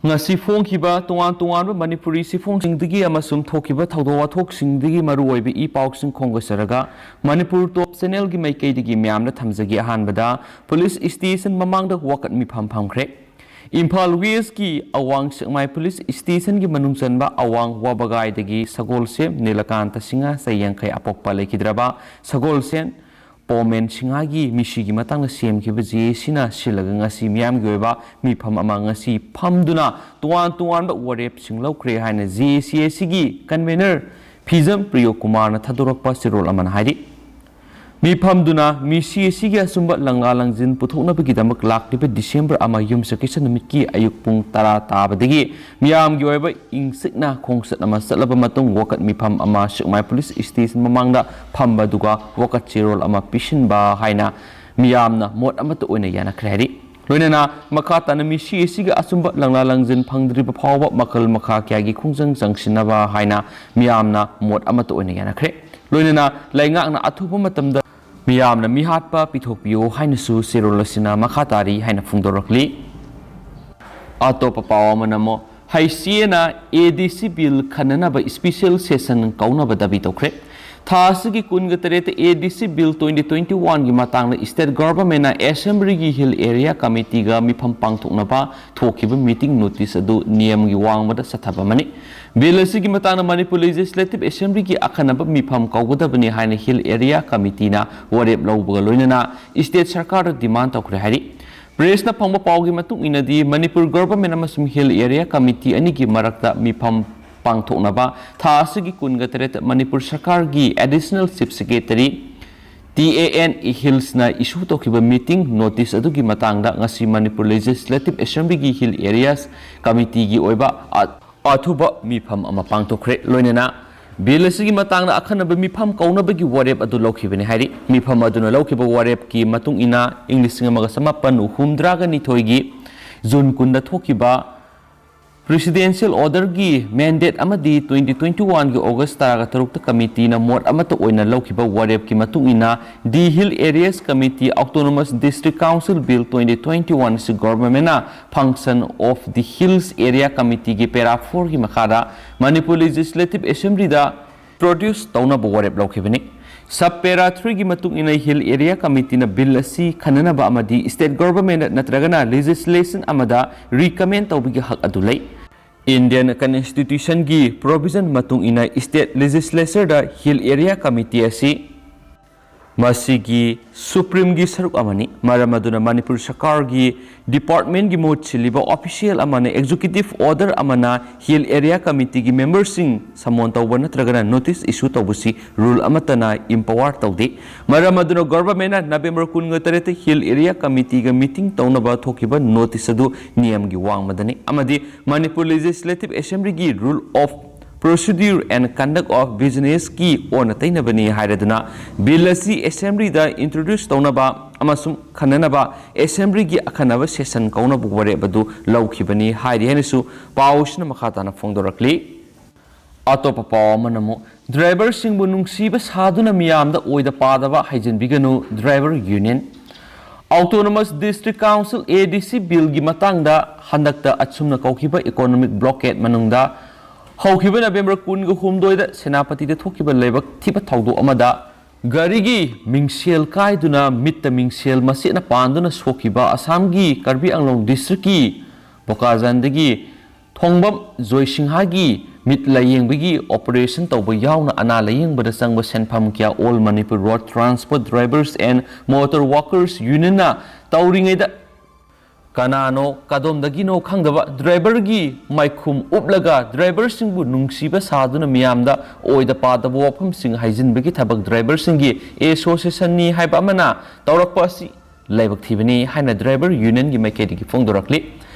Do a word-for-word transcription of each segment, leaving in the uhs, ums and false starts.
ꯉꯁꯤ ꯐꯣꯡꯈꯤꯕ ꯇꯣꯉꯥꯟ ꯇꯣꯉꯥꯟꯕ ꯃꯅꯤꯄꯨꯔꯤ ꯆꯦꯐꯣꯡꯁꯤꯡꯗꯒꯤ ꯑꯃꯁꯨꯡ ꯊꯣꯛꯈꯤꯕ ꯊꯧꯗꯣꯛ ꯋꯥꯊꯣꯛꯁꯤꯡꯗꯒꯤ ꯃꯔꯨꯑꯣꯏꯕ ꯏ ꯄꯥꯎꯁꯤꯡ ꯈꯣꯝꯒꯠꯆꯔꯒ ꯃꯅꯤꯄꯨꯔ ꯇꯣꯞ ꯆꯦꯅꯦꯜꯒꯤ ꯃꯥꯏꯀꯩꯗꯒꯤ ꯃꯌꯥꯝꯗ ꯊꯝꯖꯒꯦ꯫ ꯑꯍꯥꯟꯕꯗ ꯄꯨꯂꯤꯁ ꯁ꯭ꯇꯦꯁꯟ ꯃꯃꯥꯡꯗ ꯋꯥꯀꯠ ꯃꯤꯐꯝ ꯐꯝꯈ꯭ꯔꯦ꯫ ꯏꯝꯐꯥꯜ ꯋꯦꯁꯀꯤ ꯑꯋꯥꯡ ꯁꯦꯛꯃꯥꯏ ꯄꯨꯂꯤꯁ ꯁ꯭ꯇꯦꯁꯟꯒꯤ ꯃꯅꯨꯡ ꯆꯟꯕ ꯑꯋꯥꯡ ꯋꯥꯕꯒꯥꯏꯗꯒꯤ ꯁꯒꯣꯜꯁꯦꯝ ꯅꯤꯂꯀꯥꯟꯇ ꯁꯤꯡꯍ ꯆꯍꯤ ꯌꯥꯡꯈꯩ ꯑꯄꯣꯛꯄ ꯂꯩꯈꯤꯗ꯭ꯔꯕ ꯁꯒꯣꯜꯁꯦꯝ ꯄꯣꯃꯦꯟ ꯁꯤꯡꯍꯒꯤ ꯃꯤꯁꯤꯒꯤ ꯃꯇꯥꯡꯗ ꯁꯦꯝꯈꯤꯕ ꯖꯦ ꯑꯦ ꯁꯤꯅ ꯁꯤꯜꯂꯒ ꯉꯁꯤ ꯃꯤꯌꯥꯝꯒꯤ ꯑꯣꯏꯕ ꯃꯤꯐꯝ ꯑꯃ ꯉꯁꯤ ꯐꯝꯗꯨꯅ ꯇꯣꯉꯥꯟ ꯇꯣꯉꯥꯟꯕ ꯋꯥꯔꯦꯞꯁꯤꯡ ꯂꯧꯈ꯭ꯔꯦ ꯍꯥꯏꯅ ꯖꯦ ꯑꯦ ꯁꯤ ꯑꯦ ꯁꯤꯒꯤ ꯀꯟꯚꯦꯅꯔ ꯐꯤꯖꯝ ꯄ꯭ꯔꯤꯌꯣ ꯀꯨꯃꯥꯔꯅ ꯊꯥꯗꯣꯔꯛꯄ ꯆꯦꯔꯣꯜ ꯑꯃꯅ ꯍꯥꯏꯔꯤ꯫ ꯃꯤꯐꯝꯗꯨꯅ ꯃꯤ ꯁꯤ ꯑꯦ ꯁꯤꯒꯤ ꯑꯆꯨꯝꯕ ꯂꯪꯂꯥ ꯂꯪꯖꯤꯟ ꯄꯨꯊꯣꯛꯅꯕꯒꯤꯗꯃꯛ ꯂꯥꯛꯂꯤꯕ ꯗꯤꯁꯦꯝꯕꯔ ꯑꯃ ꯌꯨꯝꯁꯀꯩꯁ ꯅꯨꯃꯤꯠꯀꯤ ꯑꯌꯨꯛ ꯄꯨꯡ ꯇꯔꯥ ꯇꯥꯕꯗꯒꯤ ꯃꯤꯌꯥꯝꯒꯤ ꯑꯣꯏꯕ ꯏꯪ ꯆꯤꯛꯅ ꯈꯣꯡꯆꯠ ꯑꯃ ꯆꯠꯂꯕ ꯃꯇꯨꯡ ꯋꯥꯀꯠ ꯃꯤꯐꯝ ꯑꯃ ꯁꯦꯛꯃꯥꯏ ꯄꯨꯂꯤꯁ ꯁ꯭ꯇꯦꯁꯟ ꯃꯃꯥꯡꯗ ꯐꯝꯕꯗꯨꯒ ꯋꯥꯀꯠ ꯆꯦꯔꯣꯜ ꯑꯃ ꯄꯤꯁꯤꯟꯕ ꯍꯥꯏꯅ ꯃꯤꯌꯥꯝꯅ ꯃꯣꯠ ꯑꯃꯠꯇ ꯑꯣꯏꯅ ꯌꯥꯅꯈ꯭ꯔꯦ ꯍꯥꯏꯔꯤ꯫ ꯂꯣꯏꯅꯅ ꯃꯈꯥ ꯇꯥꯅ ꯃꯤ ꯁꯤ ꯑꯦ ꯁꯤꯒꯤ ꯑꯆꯨꯝꯕ ꯂꯪꯂꯥ ꯂꯪꯖꯤꯟ ꯐꯪꯗ꯭ꯔꯤꯕ ꯐꯥꯎꯕ ꯃꯈꯜ ꯃꯈꯥ ꯀꯌꯥꯒꯤ ꯈꯣꯡꯖꯪ ꯆꯪꯁꯤꯟꯅꯕ ꯍꯥꯏꯅ ꯃꯤꯌꯥꯝꯅ ꯃꯣꯠ ꯑꯃꯠꯇ ꯑꯣꯏꯅ ꯌꯥꯅꯈ꯭ꯔꯦ꯫ ꯂꯣꯏꯅꯅ ꯂꯩꯉꯥꯛꯅ ꯑꯊꯨꯕ ꯃꯇꯝꯗ ꯃꯤꯌꯥꯝꯅ ꯃꯤꯍꯥꯠꯄ ꯄꯤꯊꯣꯛꯄꯤꯌꯨ ꯍꯥꯏꯅꯁꯨ ꯆꯦꯔꯣꯜ ꯑꯁꯤꯅ ꯃꯈꯥ ꯇꯥꯔꯤ ꯍꯥꯏꯅ ꯐꯣꯡꯗꯣꯔꯛꯂꯤ꯫ ꯑꯇꯣꯞꯄ ꯄꯥꯎ ꯑꯃꯅ ꯑꯃꯨꯛ ꯍꯩꯁꯤꯑꯦꯅ ꯑꯦ ꯗꯤ ꯁꯤ ꯕꯤꯜ ꯈꯟꯅꯅꯕ ꯁ꯭ꯄꯤꯁꯦꯜ ꯁꯦꯁꯟ ꯀꯧꯅꯕ ꯗꯥꯕꯤ ꯇꯧꯈ꯭ꯔꯦ꯫ ꯊꯥ ꯑꯁꯤꯒꯤ ꯀꯨꯟꯒ ꯇꯔꯦꯠꯇ ꯑꯦ ꯗꯤ ꯁꯤ ꯕꯤꯜ ꯇ꯭ꯋꯦꯟꯇꯤ ꯇ꯭ꯋꯦꯟꯇꯤ ꯋꯥꯟꯒꯤ ꯃꯇꯥꯡꯗ ꯁ꯭ꯇꯦꯠ ꯒꯚꯔꯟꯃꯦꯟꯠꯅ ꯑꯦꯁꯦꯝꯕ꯭ꯂꯤꯒꯤ ꯍꯤꯜ ꯑꯦꯔꯤꯌꯥ ꯀꯃꯤꯇꯤꯒ ꯃꯤꯐꯝ ꯄꯥꯡꯊꯣꯛꯅꯕ ꯊꯣꯛꯈꯤꯕ ꯃꯤꯇꯤꯡ ꯅꯣꯇꯤꯁ ꯑꯗꯨ ꯅꯤꯌꯝꯒꯤ ꯋꯥꯡꯃꯗ ꯆꯠꯊꯕ ꯑꯃꯅꯤ꯫ ꯕꯤꯜ ꯑꯁꯤꯒꯤ ꯃꯇꯥꯡꯗ ꯃꯅꯤꯄꯨꯔ ꯂꯦꯖꯤꯁꯂꯦꯇꯤꯚ ꯑꯦꯁꯦꯝꯕ꯭ꯂꯤꯒꯤ ꯑꯈꯟꯅꯕ ꯃꯤꯐꯝ ꯀꯧꯒꯗꯕꯅꯤ ꯍꯥꯏꯅ ꯍꯤꯜ ꯑꯦꯔꯤꯌꯥ ꯀꯃꯤꯇꯤꯅ ꯋꯥꯔꯦꯞ ꯂꯧꯕꯒ ꯂꯣꯏꯅꯅ ꯁ꯭ꯇꯦꯠ ꯁꯔꯀꯥꯔꯗ ꯗꯤꯃꯥꯟ ꯇꯧꯈ꯭ꯔꯦ ꯍꯥꯏꯔꯤ꯫ ꯄ꯭ꯔꯦꯁꯅ ꯐꯪꯕ ꯄꯥꯎꯒꯤ ꯃꯇꯨꯡ ꯏꯟꯅꯗꯤ ꯃꯅꯤꯄꯨꯔ ꯒꯚꯔꯟꯃꯦꯟꯠ ꯑꯃꯁꯨꯡ ꯍꯤꯜ ꯑꯦꯔꯤꯌꯥ ꯀꯃꯤꯇꯤ ꯑꯅꯤꯒꯤ ꯃꯔꯛꯇ ꯃꯤꯐꯝ ꯄꯥꯡꯊꯣꯛꯅꯕ ꯊꯥ ꯑꯁꯤꯒꯤ ꯀꯨꯟꯒ ꯇꯔꯦꯠꯇ ꯃꯅꯤꯄꯨꯔ ꯁꯔꯀꯥꯔꯒꯤ additional chief secretary T A N ꯍꯤꯜꯁꯅ ꯏꯁꯨ ꯇꯧꯈꯤꯕ ꯃꯤꯇꯤꯡ ꯅꯣꯇꯤꯁ ꯑꯗꯨꯒꯤ ꯃꯇꯥꯡꯗ ꯉꯁꯤ ꯃꯅꯤꯄꯨꯔ ꯂꯦꯖꯤꯁꯂꯦꯇꯤꯚ ꯑꯦꯁꯦꯝꯕ꯭ꯂꯤꯒꯤ ꯍꯤꯜ ꯑꯦꯔꯤꯌꯥꯁ ꯀꯃꯤꯇꯤꯒꯤ ꯑꯣꯏꯕ ꯑ-, ꯑꯊꯨꯕ ꯃꯤꯐꯝ ꯑꯃ ꯄꯥꯡꯊꯣꯛꯈ꯭ꯔꯦ꯫ ꯂꯣꯏꯅꯅ ꯕꯤꯜ ꯑꯁꯤꯒꯤ ꯃꯇꯥꯡꯗ ꯑꯈꯟꯅꯕ ꯃꯤꯐꯝ ꯀꯧꯅꯕꯒꯤ ꯋꯥꯔꯦꯞ ꯑꯗꯨ ꯂꯧꯈꯤꯕꯅꯤ ꯍꯥꯏꯔꯤ꯫ ꯃꯤꯐꯝ ꯑꯗꯨꯅ ꯂꯧꯈꯤꯕ ꯋꯥꯔꯦꯞꯀꯤ ꯃꯇꯨꯡ ꯏꯟꯅ ꯏꯪ ꯂꯤꯁꯤꯡ ꯑꯃꯒ ꯆꯃꯥꯄꯟ ꯍꯨꯝꯐꯨꯇꯔꯥꯒ ꯅꯤꯊꯣꯏꯒꯤ ꯖꯨꯟ ꯀꯨꯟꯗ ꯊꯣꯛꯈꯤꯕ Presidential Orderꯒꯤ mandate ꯑꯃꯗꯤ twenty twenty-oneꯒꯤ August ꯇꯔꯥꯒ ꯇꯔꯨꯛꯇ committeeꯅ ꯃꯣꯠ ꯑꯃꯠꯇ ꯑꯣꯏꯅ ꯂꯧꯈꯤꯕ ꯋꯥꯔꯦꯞꯀꯤ ꯃꯇꯨꯡ ꯏꯟꯅ, the Hill Areas Committee Autonomous District Council Bill twenty twenty-one ꯑꯁꯤ governmentꯅ function of the Hills Area Committeeꯒꯤ para fourꯒꯤ ꯃꯈꯥꯗ Manipur Legislative Assemblyꯗ introduce ꯇꯧꯅꯕ ꯋꯥꯔꯦꯞ ꯂꯧꯈꯤꯕꯅꯤ꯫ Sub para threeꯒꯤ ꯃꯇꯨꯡ ꯏꯟꯅ Hill Area Committeeꯅ bill ꯑꯁꯤ ꯈꯟꯅꯅꯕ ꯑꯃꯗꯤ state government ꯅꯠꯇ꯭ꯔꯒꯅ legislation ꯑꯃꯗ recommend ꯇꯧꯕꯒꯤ ꯍꯛ ꯑꯗꯨ ꯂꯩ꯫ Indian Constitutionꯒꯤ provision ꯃꯇꯨꯡ ꯏꯟꯅ state legislatureꯗ Hill Area Committee ꯑꯁꯤ ꯃꯁꯤꯒꯤ Supremeꯒꯤ ꯁꯔꯨꯛ ꯑꯃꯅꯤ꯫ ꯃꯔꯝ ꯑꯗꯨꯅ ꯃꯅꯤꯄꯨꯔ ꯁꯔꯀꯥꯔꯒꯤ departmentꯀꯤ ꯃꯍꯨꯠ ꯁꯤꯜꯂꯤꯕ official ꯑꯃꯅ executive order ꯑꯃꯅ Hill Area Committeeꯒꯤ memberꯁꯤꯡ summon ꯇꯧꯕ ꯅꯠꯇ꯭ꯔꯒꯅ notice issue ꯇꯧꯕꯁꯤ rule ꯑꯃꯠꯇꯅ empower ꯇꯧꯗꯦ꯫ ꯃꯔꯝ ꯑꯗꯨꯅ governmentꯅ November ꯀꯨꯟꯒ ꯇꯔꯦꯠꯇ Hill Area Committeeꯒ meeting ꯇꯧꯅꯕ ꯊꯣꯛꯈꯤꯕ notice ꯑꯗꯨ ꯅꯤꯌꯝꯒꯤ ꯋꯥꯡꯃꯗꯅꯤ ꯑꯃꯗꯤ Manipur Legislative Assemblyꯒꯤ Rule of Procedure and Conduct of Businessꯀꯤ ꯑꯣꯟꯅ ꯇꯩꯅꯕꯅꯤ ꯍꯥꯏꯔꯗꯨꯅ bill ꯑꯁꯤ assemblyꯗ introduce ꯇꯧꯅꯕ ꯑꯃꯁꯨꯡ ꯈꯟꯅꯅꯕ assemblyꯒꯤ ꯑꯈꯟꯅꯕ session ꯀꯧꯅꯕ ꯋꯥꯔꯦꯞ ꯑꯗꯨ ꯂꯧꯈꯤꯕꯅꯤ ꯍꯥꯏꯔꯤ ꯍꯥꯏꯅꯁꯨ ꯄꯥꯎꯁꯤꯅ ꯃꯈꯥ ꯇꯥꯅ ꯐꯣꯡꯗꯣꯔꯛꯂꯤ꯫ ꯑꯇꯣꯞꯄ ꯄꯥꯎ ꯑꯃꯅ ꯑꯃꯨꯛ, driverꯁꯤꯡꯕꯨ ꯅꯨꯡꯁꯤꯕ ꯁꯥꯗꯨꯅ ꯃꯤꯌꯥꯝꯗ ꯑꯣꯏꯗ ꯄꯥꯗꯕ ꯍꯩꯖꯤꯟꯕꯤꯒꯅꯨ, Driver Union꯫ Autonomous District Council, ADC, billꯒꯤ ꯃꯇꯥꯡꯗ ꯍꯟꯗꯛꯇ ꯑꯁꯨꯝꯅ ꯀꯧꯈꯤꯕ economic blockade ꯃꯅꯨꯡꯗ ꯍꯧꯈꯤꯕ November ꯀꯨꯟꯒ ꯍꯨꯝꯗꯣꯏꯗ ꯁꯦꯅꯥꯄꯇꯤꯗ ꯊꯣꯛꯈꯤꯕ ꯂꯥꯏꯕꯛ ꯊꯤꯕ ꯊꯧꯗꯣꯛ ꯑꯃꯗ ꯒꯥꯔꯤꯒꯤ ꯃꯤꯡꯁꯦꯜ ꯀꯥꯏꯗꯨꯅ ꯃꯤꯠꯇ ꯃꯤꯡꯁꯦꯜ ꯃꯆꯦꯠꯅ ꯄꯥꯟꯗꯨꯅ ꯁꯣꯛꯈꯤꯕ ꯑꯁꯥꯝꯒꯤ ꯀꯥꯔꯕꯤ ꯑꯪꯂꯣꯡ districtꯀꯤ ꯕꯣꯀꯥꯖꯥꯟꯗꯒꯤ ꯊꯣꯡꯕꯝ ꯖꯣꯏꯁꯤꯡꯍꯥꯒꯤ ꯃꯤꯠ ꯂꯥꯌꯦꯡꯕꯒꯤ operation ꯇꯧꯕ ꯌꯥꯎꯅ ꯑꯅꯥ ꯂꯥꯌꯦꯡꯕꯗ ꯆꯪꯕ ꯁꯦꯟꯐꯝ ꯀꯌꯥ All Manipur Road Transport Drivers and Motor Workers Unionꯅ ꯇꯧꯔꯤꯉꯩꯗ ꯀꯅꯥꯅꯣ ꯀꯗꯣꯝꯗꯒꯤꯅꯣ ꯈꯪꯗꯕ driverꯒꯤ ꯃꯥꯏꯈꯨꯝ ꯎꯞꯂꯒ driverꯁꯤꯡꯕꯨ ꯅꯨꯡꯁꯤꯕ ꯁꯥꯗꯨꯅ ꯃꯤꯌꯥꯝꯗ ꯑꯣꯏꯗ ꯄꯥꯗꯕ ꯋꯥꯐꯝꯁꯤꯡ ꯍꯥꯏꯖꯤꯟꯕꯒꯤ ꯊꯕꯛ driverꯁꯤꯡꯒꯤ associationꯅꯤ ꯍꯥꯏꯕ ꯑꯃꯅ ꯇꯧꯔꯛꯄ ꯑꯁꯤ ꯂꯥꯏꯕꯛ ꯊꯤꯕꯅꯤ ꯍꯥꯏꯅ driver unionꯒꯤ ꯃꯥꯏꯀꯩꯗꯒꯤ ꯐꯣꯡꯗꯣꯔꯛꯂꯤ꯫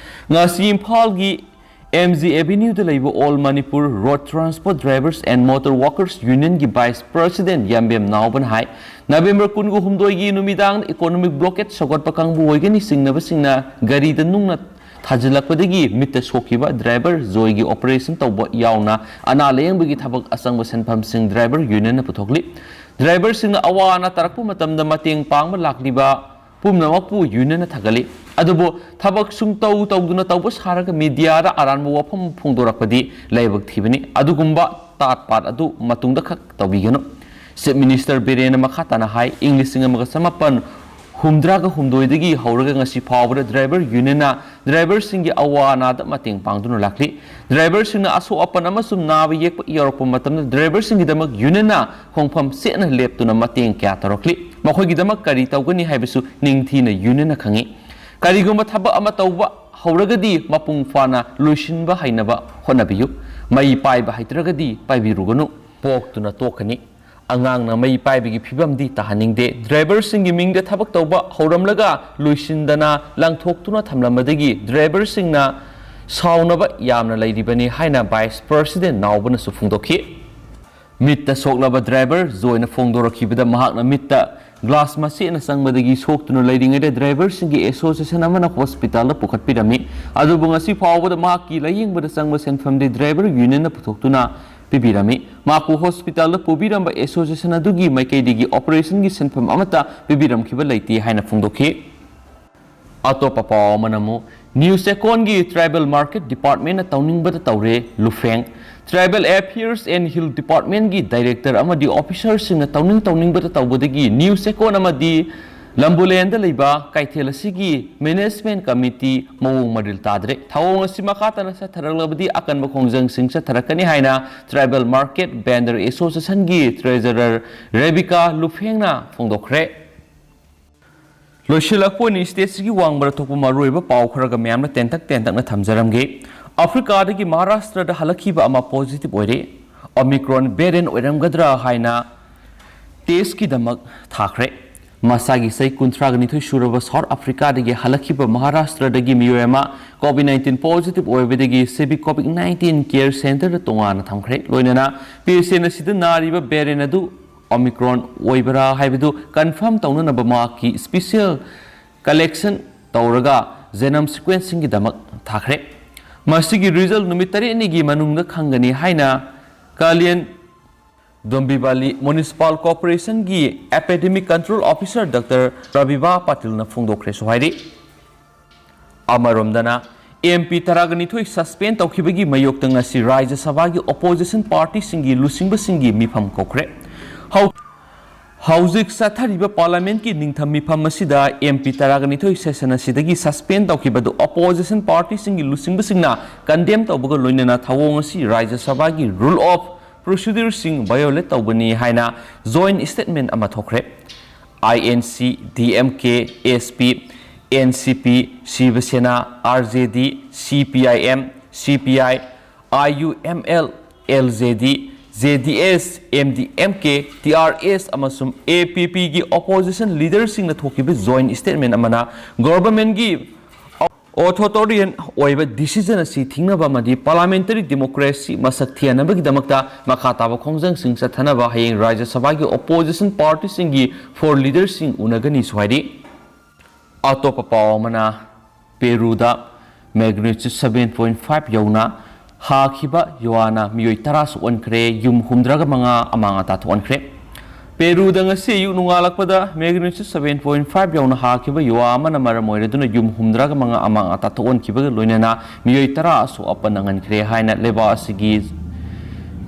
ꯉꯁꯤ ꯏꯝꯐꯥꯜꯒꯤ MG Avenueꯗ ꯂꯩꯕ All Manipur Road Transport Drivers and Motor Workers Unionꯒꯤ vice president ꯌꯥꯝꯕꯦꯝ ꯅꯥꯎꯕꯅ high, November ꯀꯨꯟꯒ ꯍꯨꯝꯗꯣꯏꯒꯤ ꯅꯨꯃꯤꯗꯥꯡꯗ economic blockade ꯁꯧꯒꯠꯄ ꯀꯥꯡꯕꯨ ꯑꯣꯏꯒꯅꯤ ꯆꯤꯡꯅꯕꯁꯤꯡꯅ ꯒꯥꯔꯤꯗ ꯅꯨꯡꯅ ꯊꯥꯖꯤꯜꯂꯛꯄꯗꯒꯤ ꯃꯤꯠꯇ ꯁꯣꯛꯈꯤꯕ ꯗ꯭ꯔꯥꯏꯚꯔ ꯖꯣꯏꯒꯤ ꯑꯣꯄꯔꯦꯁꯟ ꯇꯧꯕ ꯌꯥꯎꯅ ꯑꯅꯥ ꯂꯥꯌꯦꯡꯕꯒꯤ ꯊꯕꯛ ꯑꯆꯪꯕ ꯁꯦꯟꯐꯝꯁꯤꯡ ꯗ꯭ꯔꯥꯏꯚꯔ ꯌꯨꯅꯤꯌꯟꯅ ꯄꯨꯊꯣꯛꯂꯤ꯫ ꯗ꯭ꯔꯥꯏꯚꯔꯁꯤꯡꯅ ꯑꯋꯥ ꯑꯅꯥ ꯇꯥꯔꯛꯄ ꯃꯇꯝꯗ ꯃꯇꯦꯡ ꯄꯥꯡꯕ ꯂꯥꯛꯂꯤꯕ ꯄꯨꯝꯅꯃꯛꯄꯨ ꯌꯨꯅꯤꯌꯟꯅ ꯊꯥꯒꯠꯂꯤ꯫ ꯑꯗꯨꯕꯨ ꯊꯕꯛ ꯁꯨꯡꯇꯧ ꯇꯧꯗꯨꯅ ꯇꯧꯕ ꯁꯥꯔꯒ ꯃꯤꯗꯤꯌꯥꯗ ꯑꯔꯥꯟꯕ ꯋꯥꯐꯝ ꯐꯣꯡꯗꯣꯔꯛꯄꯗꯤ ꯂꯥꯏꯕꯛ ꯊꯤꯕꯅꯤ꯫ ꯑꯗꯨꯒꯨꯝꯕ ꯇꯥꯠ ꯄꯥꯠ ꯑꯗꯨ ꯃꯇꯨꯡꯗ ꯈꯛ ꯇꯧꯕꯤꯒꯅꯨ꯫ ꯆꯤꯐ ꯃꯤꯅꯤꯁꯇꯔ ꯕꯤꯔꯦꯟꯅ ꯃꯈꯥ ꯇꯥꯅ ꯍꯥꯏ, ꯏꯪ ꯂꯤꯁꯤꯡ ꯑꯃꯒ ꯆꯃꯥꯄꯟ ꯍꯨꯝꯗ꯭ꯔꯥꯒ ꯍꯨꯝꯗꯣꯏꯗꯒꯤ ꯍꯧꯔꯒ ꯉꯁꯤ ꯐꯥꯎꯕꯗ ꯗ꯭ꯔꯥꯏꯚꯔ ꯌꯨꯅꯤꯌꯟꯅ ꯗ꯭ꯔꯥꯏꯚꯔꯁꯤꯡꯒꯤ ꯑꯋꯥ ꯑꯅꯥꯗ ꯃꯇꯦꯡ ꯄꯥꯡꯗꯨꯅ ꯂꯥꯛꯂꯤ꯫ ꯗ꯭ꯔꯥꯏꯚꯔꯁꯤꯡꯅ ꯑꯁꯣꯛ ꯑꯄꯟ ꯑꯃꯁꯨꯡ ꯅꯥꯕ ꯌꯦꯛꯄ ꯌꯥꯎꯔꯛꯄ ꯃꯇꯝꯗ ꯗ꯭ꯔꯥꯏꯚꯔꯁꯤꯡꯒꯤꯗꯃꯛ ꯌꯨꯅꯤꯌꯟꯅ ꯈꯣꯡꯐꯝ ꯆꯦꯠꯅ ꯂꯦꯞꯇꯨꯅ ꯃꯇꯦꯡ ꯀꯌꯥ ꯇꯧꯔꯛꯂꯤ꯫ ꯃꯈꯣꯏꯒꯤꯗꯃꯛ ꯀꯔꯤ ꯇꯧꯒꯅꯤ ꯍꯥꯏꯕꯁꯨ ꯅꯤꯡꯊꯤꯅ ꯌꯨꯅꯤꯌꯟꯅ ꯈꯪꯏ꯫ ꯀꯔꯤꯒꯨꯝꯕ ꯊꯕꯛ ꯑꯃ ꯇꯧꯕ ꯍꯧꯔꯒꯗꯤ ꯃꯄꯨꯡ ꯐꯥꯅ ꯂꯣꯏꯁꯤꯟꯕ ꯍꯩꯅꯕ ꯍꯣꯠꯅꯕꯤꯌꯨ꯫ ꯃꯩ ꯄꯥꯏꯕ ꯍꯩꯇ꯭ꯔꯒꯗꯤ ꯄꯥꯏꯕꯤꯔꯨꯒꯅꯨ, ꯄꯣꯛꯇꯨꯅ ꯇꯣꯛꯀꯅꯤ꯫ ꯑꯉꯥꯡꯅ ꯃꯩ ꯄꯥꯏꯕꯒꯤ ꯐꯤꯕꯝꯗꯤ ꯇꯥꯍꯟꯅꯤꯡꯗꯦ꯫ ꯗ꯭ꯔꯥꯏꯚꯔꯁꯤꯡꯒꯤ ꯃꯤꯡꯗ ꯊꯕꯛ ꯇꯧꯕ ꯍꯧꯔꯝꯂꯒ ꯂꯣꯏꯁꯤꯟꯗꯅ ꯂꯪꯊꯣꯛꯇꯨꯅ ꯊꯝꯂꯝꯕꯗꯒꯤ ꯗ꯭ꯔꯥꯏꯚꯔꯁꯤꯡꯅ ꯁꯥꯎꯅꯕ ꯌꯥꯝꯅ ꯂꯩꯔꯤꯕꯅꯤ ꯍꯥꯏꯅ ꯚꯥꯏꯁ ꯄ꯭ꯔꯁꯤꯗꯦꯟ ꯅꯥꯎꯕꯅꯁꯨ ꯐꯣꯡꯗꯣꯛꯈꯤ꯫ ꯃꯤꯠꯇ ꯁꯣꯛꯂꯕ ꯗ꯭ꯔꯥꯏꯚꯔ ꯖꯣꯏꯅ ꯐꯣꯡꯗꯣꯔꯛꯈꯤꯕꯗ ꯃꯍꯥꯛꯅ ꯃꯤꯠꯇ ꯒ꯭ꯂꯥꯁ ꯃꯆꯦꯠꯅ ꯆꯪꯕꯗꯒꯤ ꯁꯣꯛꯇꯨꯅ ꯂꯩꯔꯤꯉꯩꯗ ꯗ꯭ꯔꯥꯏꯚꯔꯁꯤꯡꯒꯤ ꯑꯦꯁꯣꯁꯤꯌꯦꯁꯟ ꯑꯃꯅ ꯍꯣꯁꯄꯤꯇꯥꯜꯗ ꯄꯨꯈꯠꯄꯤꯔꯝꯃꯤ꯫ ꯑꯗꯨꯕꯨ ꯉꯁꯤ ꯐꯥꯎꯕꯗ ꯃꯍꯥꯛꯀꯤ ꯂꯥꯌꯦꯡꯕꯗ ꯆꯪꯕ ꯁꯦꯟꯐꯝꯗꯤ ꯗ꯭ꯔꯥꯏꯚꯔ ꯌꯨꯅꯤꯌꯟꯅ ꯄꯨꯊꯣꯛꯇꯨꯅ ꯄꯤꯕꯤꯔꯝꯃꯤ꯫ ꯃꯍꯥꯛꯄꯨ ꯍꯣꯁꯄꯤꯇꯥꯜꯗ ꯄꯨꯕꯤꯔꯝꯕ ꯑꯦꯁꯣꯁꯤꯌꯦꯁꯟ ꯑꯗꯨꯒꯤ ꯃꯥꯏꯀꯩꯗꯒꯤ ꯑꯣꯄꯔꯦꯁꯟꯒꯤ ꯁꯦꯟꯐꯝ ꯑꯃꯠꯇ ꯄꯤꯕꯤꯔꯝꯈꯤꯕ ꯂꯩꯇꯦ ꯍꯥꯏꯅ ꯐꯣꯡꯗꯣꯛꯈꯤ꯫ ꯑꯇꯣꯞꯄ ꯄꯥꯎ ꯑꯃꯅ ꯑꯃꯨꯛ ꯅ꯭ꯌꯨ ꯆꯦꯀꯣꯟꯒꯤ ꯇ꯭ꯔꯥꯏꯕꯦꯜ ꯃꯥꯔꯀꯦꯠ ꯗꯤꯄꯥꯔꯠꯃꯦꯟꯅ ꯇꯧꯅꯤꯡꯕꯗ ꯇꯧꯔꯦ ꯂꯨꯐꯦꯡ꯫ ꯇ꯭ꯔꯥꯏꯕꯦꯜ ꯑꯦꯐꯤꯌꯔꯁ ꯑꯦꯟ ꯍꯤꯜ ꯗꯤꯄꯥꯔꯠꯃꯦꯟꯒꯤ ꯗꯥꯏꯔꯦꯛꯇꯔ ꯑꯃꯗꯤ ꯑꯣꯐꯤꯁꯔꯁꯤꯡꯅ ꯇꯧꯅꯤꯡ ꯇꯧꯅꯤꯡꯕꯗ ꯇꯧꯕꯗꯒꯤ ꯅ꯭ꯌꯨ ꯆꯦꯀꯣꯟ ꯑꯃꯗꯤ ꯂꯝꯕꯨꯂꯦꯟꯗ ꯂꯩꯕ ꯀꯩꯊꯦꯜ ꯑꯁꯤꯒꯤ ꯃꯦꯅꯦꯖꯃꯦꯟ ꯀꯃꯤꯇꯤ ꯃꯑꯣꯡ ꯃꯔꯤꯜ ꯇꯥꯗ꯭ꯔꯦ꯫ ꯊꯧꯑꯣꯡ ꯑꯁꯤ ꯃꯈꯥ ꯇꯥꯅ ꯆꯠꯊꯔꯛꯂꯕꯗꯤ ꯑꯀꯟꯕ ꯈꯣꯡꯖꯪꯁꯤꯡ ꯆꯠꯊꯔꯛꯀꯅꯤ ꯍꯥꯏꯅ ꯇ꯭ꯔꯥꯏꯕꯦꯜ ꯃꯥꯔꯀꯦꯠ ꯚꯦꯟꯗꯔ ꯑꯦꯁꯣꯁꯤꯌꯦꯁꯟꯒꯤ ꯇ꯭ꯔꯦꯖꯔꯔ ꯔꯦꯕꯤꯀꯥ ꯂꯨꯐꯦꯡꯅ ꯐꯣꯡꯗꯣꯛꯈ꯭ꯔꯦ꯫ ꯂꯣꯏꯁꯤꯜꯂꯛꯄ ꯑꯣꯏꯅ ꯁ꯭ꯇꯦꯠꯁꯤꯒꯤ ꯋꯥꯡꯃꯗ ꯊꯣꯛꯄ ꯃꯔꯨꯑꯣꯏꯕ ꯄꯥꯎ ꯈꯔꯒ ꯃꯌꯥꯝꯅ ꯇꯦꯟꯇꯛ ꯇꯦꯟꯇꯛꯅ ꯊꯝꯖꯔꯝꯒꯦ꯫ ꯑꯐ꯭ꯔꯤꯀꯥꯗꯒꯤ ꯃꯍꯥꯔꯥꯁꯇ꯭ꯔꯗ ꯍꯜꯂꯛꯈꯤꯕ ꯑꯃ ꯄꯣꯖꯤꯇꯤꯚ ꯑꯣꯏꯔꯦ꯫ ꯑꯣꯃꯤꯀ꯭ꯔꯣꯟ ꯚꯦꯔꯤꯌꯟ ꯑꯣꯏꯔꯝꯒꯗ꯭ꯔꯥ ꯍꯥꯏꯅ ꯇꯦꯁꯀꯤꯗꯃꯛ ꯊꯥꯈ꯭ꯔꯦ꯫ ꯃꯁꯥꯒꯤ ꯆꯍꯤ ꯀꯨꯟꯊ꯭ꯔꯥꯒ ꯅꯤꯊꯣꯏ ꯁꯨꯔꯕ ꯁꯥꯎꯠ ꯑꯐ꯭ꯔꯤꯀꯥꯗꯒꯤ ꯍꯜꯂꯛꯈꯤꯕ ꯃꯍꯥꯔꯥꯁꯇ꯭ꯔꯗꯒꯤ ꯃꯤꯑꯣꯏ ꯑꯃ ꯀꯣꯚꯤꯗ ꯅꯥꯏꯟꯇꯤꯟ ꯄꯣꯖꯤꯇꯤꯚ ꯑꯣꯏꯕꯗꯒꯤ ꯁꯤꯚꯤꯛ ꯀꯣꯚꯤꯗ ꯅꯥꯏꯟꯇꯤꯟ ꯀꯦꯌꯔ ꯁꯦꯟꯇꯔꯗ ꯇꯣꯉꯥꯟꯅ ꯊꯝꯈ꯭ꯔꯦ꯫ ꯂꯣꯏꯅꯅ ꯄꯦꯁꯦꯟ ꯑꯁꯤꯗ ꯅꯥꯔꯤꯕ ꯚꯦꯔꯤꯌꯟ ꯑꯗꯨ ꯑꯣꯃꯤꯀ꯭ꯔꯣꯟ ꯑꯣꯏꯕ꯭ꯔꯥ ꯍꯥꯏꯕꯗꯨ ꯀꯟꯐꯥꯔꯝ ꯇꯧꯅꯅꯕ ꯃꯍꯥꯛꯀꯤ ꯁ꯭ꯄꯤꯁꯤꯌꯦꯜ ꯀꯂꯦꯛꯁꯟ ꯇꯧꯔꯒ genome sequencingꯒꯤꯗꯃꯛ ꯊꯥꯈ꯭ꯔꯦ꯫ ꯃꯁꯤꯒꯤ result ꯅꯨꯃꯤꯠ ꯇꯔꯦꯠꯅꯤꯒꯤ ꯃꯅꯨꯡꯗ ꯈꯪꯒꯅꯤ ꯍꯥꯏꯅ ꯀꯥꯂꯤꯌꯟ ꯗꯣꯝꯕꯤꯕꯥꯂꯤ Municipal Corporationꯒꯤ Epidemic Control Officer Doctor ꯄ꯭ꯔꯕꯤꯚꯥ ꯄꯥꯇꯤꯜꯅ ꯐꯣꯡꯗꯣꯛꯈ꯭ꯔꯦꯁꯨ ꯍꯥꯏꯔꯤ꯫ ꯑꯃꯔꯣꯝꯗꯅ, MP ꯇꯔꯥꯒ ꯅꯤꯊꯣꯏ suspend ꯇꯧꯈꯤꯕꯒꯤ ꯃꯥꯌꯣꯛꯇ ꯉꯁꯤ ꯔꯥꯖ꯭ꯌ ꯁꯚꯥꯒꯤ opposition partyꯁꯤꯡꯒꯤ ꯂꯨꯆꯤꯡꯕꯁꯤꯡꯒꯤ ꯃꯤꯐꯝ ꯀꯧꯈ꯭ꯔꯦ꯫ ꯍꯧ-, ꯍꯧꯖꯤꯛ ꯆꯠꯊꯔꯤꯕ Parliamentꯀꯤ ꯅꯤꯡꯊꯝ ꯃꯤꯐꯝ ꯑꯁꯤꯗ MP ꯇꯔꯥꯒ ꯅꯤꯊꯣꯏ session ꯑꯁꯤꯗꯒꯤ suspend ꯇꯧꯈꯤꯕꯗꯨ opposition partyꯁꯤꯡꯒꯤ ꯂꯨꯆꯤꯡꯕꯁꯤꯡꯅ condemn ꯇꯧꯕꯒ ꯂꯣꯏꯅꯅ ꯊꯧꯑꯣꯡ ꯑꯁꯤ ꯔꯥꯖ꯭ꯌ ꯁꯚꯥꯒꯤ rule of procedureꯁꯤꯡ violate ꯇꯧꯕꯅꯤ ꯍꯥꯏꯅ joint statement ꯑꯃ ꯊꯣꯛꯈ꯭ꯔꯦ꯫ INC, DMK, SP, NCP, Shiva Sena, RJD, CPIM, CPI, IUML, LJD, JDS, MDMK, TRS ꯑꯃꯁꯨꯡ APPꯒꯤ opposition leaderꯁꯤꯡꯅ ꯊꯣꯛꯈꯤꯕ joint statement ꯑꯃꯅ governmentꯒꯤ authoritarian ꯑꯣꯏꯕ decision ꯑꯁꯤ ꯊꯤꯡꯅꯕ ꯑꯃꯗꯤ parliamentary democracy ꯃꯁꯛ ꯊꯦꯟꯅꯕꯒꯤꯗꯃꯛꯇ ꯃꯈꯥ ꯇꯥꯕ ꯈꯣꯡꯖꯪꯁꯤꯡ ꯆꯠꯊꯅꯕ ꯍꯌꯦꯡ ꯔꯥꯖ꯭ꯌ ꯁꯚꯥꯒꯤ opposition partyꯁꯤꯡꯒꯤ four leaderꯁꯤꯡ ꯎꯅꯒꯅꯤꯁꯨ ꯍꯥꯏꯔꯤ꯫ ꯑꯇꯣꯞꯄ ꯄꯥꯎ ꯑꯃꯅ, ꯄꯦꯔꯨꯗ magnitude seven point five ꯌꯧꯅ ꯍꯥꯈꯤꯕ ꯌꯨꯋꯥꯅ ꯃꯤꯑꯣꯏ ꯇꯔꯥ ꯁꯣꯛꯍꯟꯈ꯭ꯔꯦ, ꯌꯨꯝ ꯍꯨꯝꯗ꯭ꯔꯥꯒ ꯃꯉꯥ ꯑꯃꯥꯡ ꯑꯇꯥ ꯊꯣꯛꯍꯟꯈ꯭ꯔꯦ꯫ ꯄꯦꯔꯨꯗ ꯉꯁꯤ ꯑꯌꯨꯛ ꯅꯣꯡꯉꯥꯜꯂꯛꯄꯗ magnitude seven point five ꯌꯧꯅ ꯍꯥꯈꯤꯕ ꯌꯨꯋꯥ ꯑꯃꯅ ꯃꯔꯝ ꯑꯣꯏꯔꯗꯨꯅ ꯌꯨꯝ ꯍꯨꯝꯗ꯭ꯔꯥꯒ ꯃꯉꯥ ꯑꯃꯥꯡ ꯑꯇꯥ ꯊꯣꯛꯍꯟꯈꯤꯕꯒ ꯂꯣꯏꯅꯅ ꯃꯤꯑꯣꯏ ꯇꯔꯥ ꯑꯁꯣꯛ ꯑꯄꯟ ꯅꯪꯍꯟꯈ꯭ꯔꯦ ꯍꯥꯏꯅ ꯂꯩꯕꯥꯛ ꯑꯁꯤꯒꯤ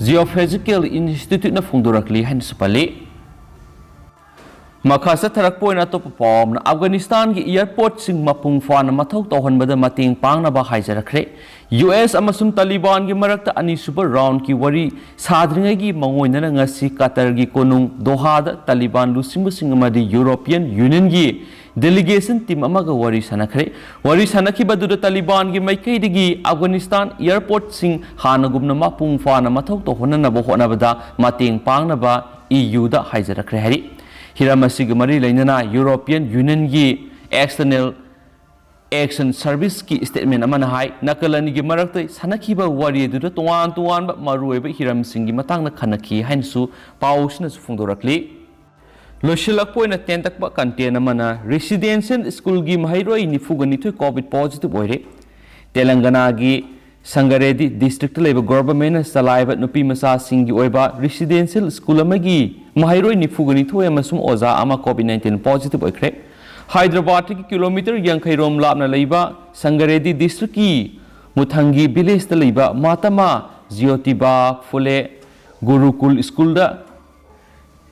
Geophysical Instituteꯅ ꯐꯣꯡꯗꯣꯔꯛꯂꯤ ꯍꯥꯏꯅꯁꯨ ꯄꯜꯂꯤ꯫ ꯃꯈꯥ ꯆꯠꯊꯔꯛꯄ ꯑꯣꯏꯅ ꯑꯇꯣꯞꯄ ꯄꯥꯎ ꯑꯃꯅ, ꯑꯐꯒꯥꯅꯤꯁꯇꯥꯟꯒꯤ airportꯁꯤꯡ ꯃꯄꯨꯡ ꯐꯥꯅ ꯃꯊꯧ ꯇꯧꯍꯟꯕꯗ ꯃꯇꯦꯡ ꯄꯥꯡꯅꯕ ꯍꯥꯏꯖꯔꯛꯈ꯭ꯔꯦ꯫ US ꯑꯃꯁꯨꯡ ꯇꯥꯂꯤꯕꯥꯟꯒꯤ ꯃꯔꯛꯇ ꯑꯅꯤꯁꯨꯕ roundꯀꯤ ꯋꯥꯔꯤ ꯁꯥꯗ꯭ꯔꯤꯉꯩꯒꯤ ꯃꯥꯡꯑꯣꯏꯅꯅ ꯉꯁꯤ ꯀꯇꯔꯒꯤ ꯀꯣꯅꯨꯡ ꯗꯣꯍꯥꯗ ꯇꯥꯂꯤꯕꯥꯟ ꯂꯨꯆꯤꯡꯕꯁꯤꯡ ꯑꯃꯗꯤ European Unionꯒꯤ delegation team ꯑꯃꯒ ꯋꯥꯔꯤ ꯁꯥꯟꯅꯈ꯭ꯔꯦ꯫ ꯋꯥꯔꯤ ꯁꯥꯟꯅꯈꯤꯕꯗꯨꯗ ꯇꯥꯂꯤꯕꯥꯟꯒꯤ ꯃꯥꯏꯀꯩꯗꯒꯤ ꯑꯐꯒꯥꯅꯤꯁꯇꯥꯟ airportꯁꯤꯡ ꯍꯥꯟꯅꯒꯨꯝꯅ ꯃꯄꯨꯡ ꯐꯥꯅ ꯃꯊꯧ ꯇꯧꯍꯟꯅꯅꯕ ꯍꯣꯠꯅꯕꯗ ꯃꯇꯦꯡ ꯄꯥꯡꯅꯕ EUꯗ ꯍꯥꯏꯖꯔꯛꯈ꯭ꯔꯦ ꯍꯥꯏꯔꯤ꯫ ꯍꯤꯔꯝ ꯑꯁꯤꯒ ꯃꯔꯤ ꯂꯩꯅꯅ European Unionꯒꯤ External Action Serviceꯀꯤ statement ꯑꯃꯅ ꯍꯥꯏ, ꯅꯥꯀꯜ ꯑꯅꯤꯒꯤ ꯃꯔꯛꯇ ꯁꯥꯟꯅꯈꯤꯕ ꯋꯥꯔꯤ ꯑꯗꯨꯗ ꯇꯣꯉꯥꯟ ꯇꯣꯉꯥꯟꯕ ꯃꯔꯨꯑꯣꯏꯕ ꯍꯤꯔꯝꯁꯤꯡꯒꯤ ꯃꯇꯥꯡꯗ ꯈꯟꯅꯈꯤ ꯍꯥꯏꯅꯁꯨ ꯄꯥꯎ ꯑꯁꯤꯅꯁꯨ ꯐꯣꯡꯗꯣꯔꯛꯂꯤ꯫ ꯂꯣꯏꯁꯤꯜꯂꯛꯄ ꯑꯣꯏꯅ ꯇꯦꯟꯇꯛꯄ ꯀꯟꯇꯦꯟ ꯑꯃꯅ, ꯔꯤꯁꯤꯗꯦꯟꯁꯤꯌꯦꯜ ꯁ꯭ꯀꯨꯜꯒꯤ ꯃꯍꯩꯔꯣꯏ ꯅꯤꯐꯨꯒ ꯅꯤꯊꯣꯏ ꯀꯣꯚꯤꯗ ꯄꯣꯖꯤꯇꯤꯚ ꯑꯣꯏꯔꯦ꯫ ꯇꯦꯂꯪꯒꯅꯥꯒꯤ ꯁꯪꯒꯔꯦꯗꯤ ꯗꯤꯁꯇ꯭ꯔꯤꯛꯇ ꯂꯩꯕ ꯒꯣꯚꯔꯟꯃꯦꯟꯠꯅ ꯆꯂꯥꯏꯕ ꯅꯨꯄꯤ ꯃꯆꯥꯁꯤꯡꯒꯤ ꯑꯣꯏꯕ ꯔꯤꯁꯤꯗꯦꯟꯁꯤꯌꯦꯜ ꯁ꯭ꯀꯨꯜ ꯑꯃꯒꯤ ꯃꯍꯩꯔꯣꯏ ꯅꯤꯐꯨꯒ ꯅꯤꯊꯣꯏ ꯑꯃꯁꯨꯡ ꯑꯣꯖꯥ ꯑꯃ ꯀꯣꯚꯤꯗ ꯅꯥꯏꯟꯇꯤꯟ ꯄꯣꯖꯤꯇꯤꯚ ꯑꯣꯏꯈ꯭ꯔꯦ꯫ ꯍꯥꯏꯗ꯭ꯔꯕꯥꯗꯇꯒꯤ ꯀꯤꯂꯣꯃꯤꯇꯔ ꯌꯥꯡꯈꯩ ꯔꯣꯝ ꯂꯥꯞꯅ ꯂꯩꯕ ꯁꯪꯒꯔꯦꯗꯤ ꯗꯤꯁꯇ꯭ꯔꯤꯛꯀꯤ ꯃꯨꯊꯪꯒꯤ ꯚꯤꯂꯦꯖꯇ ꯂꯩꯕ ꯃꯍꯥꯇꯃꯥ ꯖ꯭ꯌꯣꯇꯤꯕꯥ ꯐꯨꯂꯦ ꯒꯨꯔꯨꯀꯨꯜ ꯁ꯭ꯀꯨꯜꯗ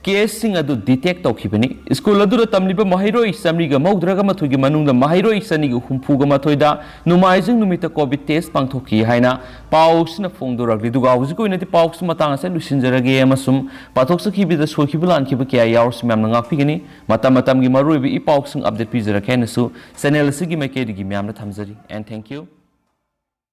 ꯀꯦꯁꯁꯤꯡ ꯑꯗꯨ ꯗꯤꯇꯦꯛ ꯇꯧꯈꯤꯕꯅꯤ꯫ ꯁ꯭ꯀꯨꯜ ꯑꯗꯨꯗ ꯇꯝꯂꯤꯕ ꯃꯍꯩꯔꯣꯏ ꯆꯥꯃꯔꯤꯒ ꯃꯧꯗ꯭ꯔꯥꯒ ꯃꯥꯊꯣꯏꯒꯤ ꯃꯅꯨꯡꯗ ꯃꯍꯩꯔꯣꯏ ꯆꯅꯤꯒ ꯍꯨꯝꯐꯨꯒ ꯃꯥꯊꯣꯏꯗ ꯅꯣꯡꯃꯥꯏꯖꯤꯡ ꯅꯨꯃꯤꯠꯇ ꯀꯣꯚꯤꯗ ꯇꯦꯁ ꯄꯥꯡꯊꯣꯛꯈꯤ ꯍꯥꯏꯅ ꯄꯥꯎꯁꯤꯅ ꯐꯣꯡꯗꯣꯔꯛꯂꯤ꯫ ꯑꯗꯨꯒ ꯍꯧꯖꯤꯛꯀꯤ ꯑꯣꯏꯅꯗꯤ ꯄꯥꯎꯁꯤ ꯃꯇꯥꯡ ꯑꯁꯤꯗ ꯂꯣꯏꯁꯤꯟꯖꯔꯒꯦ ꯑꯃꯁꯨꯡ ꯄꯥꯊꯣꯛꯆꯈꯤꯕꯗ ꯁꯣꯏꯈꯤꯕ ꯂꯥꯟꯈꯤꯕ ꯀꯌꯥ ꯌꯥꯎꯔꯁꯨ ꯃꯌꯥꯝꯅ ꯉꯥꯛꯄꯤꯒꯅꯤ꯫ ꯃꯇꯝ ꯃꯇꯝꯒꯤ ꯃꯔꯨꯑꯣꯏꯕ ꯏ ꯄꯥꯎꯁꯤꯡ ꯑꯞꯗꯦꯠ ꯄꯤꯖꯔꯛꯀꯦ ꯍꯥꯏꯅꯁꯨ ꯆꯦꯅꯦꯜ ꯑꯁꯤꯒꯤ ꯃꯥꯏꯀꯩꯗꯒꯤ ꯃꯌꯥꯝꯗ ꯊꯝꯖꯔꯤ꯫ And thank you.